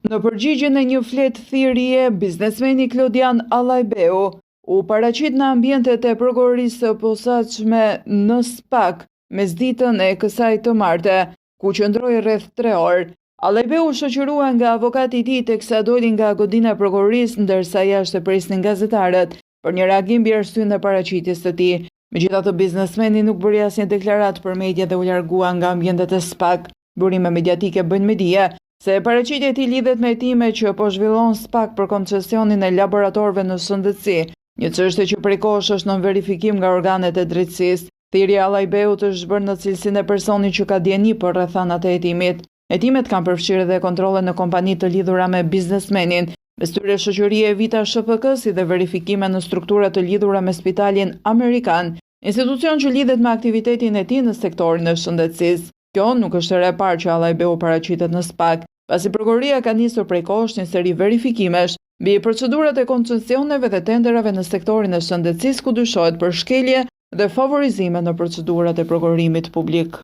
Në përgjigjen e një fletëthirrjeje, biznesmeni Klodian Allajbeu u paraqit në ambientet e Prokurorisë së Posaçme në SPAK mesditën e kësaj të marte, ku qëndroi rreth 3 orë. Allajbeu u shoqërua nga avokati i tij teksa doli nga godina e prokurorisë, ndërsa jashtë e prisnin gazetarët për një reagim mbi arsyen e paraqitjes së tij. Megjithatë, biznesmeni nuk bëri asnjë deklaratë për media dhe u largua nga ambientet e SPAK. Burime mediatike bëjnë me dije se paraqitja e tij lidhet me hetime që po zhvillon SPAK për koncesionin e laboratorëve në shëndetësi, një çështje që prej kohësh është nën verifikim nga organet e drejtësisë. Thirrja e Allajbeut është bërë në cilësinë e personit që ka dijeni për rrethanat e hetimit. Hetimet kanë përfshirë edhe kontrolle në kompani të lidhura me biznesmenin, mes tyre shoqëria Evita SHPK si dhe verifikime në struktura të lidhura me Spitalin Amerikan, institucion që lidhet me aktivitetin e tij në sektorin e shëndetësisë. Kjo nuk është hera e parë që Allajbeu paraqitet në SPAK, pasi prokuroria ka nisur prej kohësh një seri verifikimesh mbi procedurat e koncesioneve dhe tenderave në sektorin e shëndetësisë ku dyshohet për shkelje dhe favorizime në procedurat e prokurimit publik.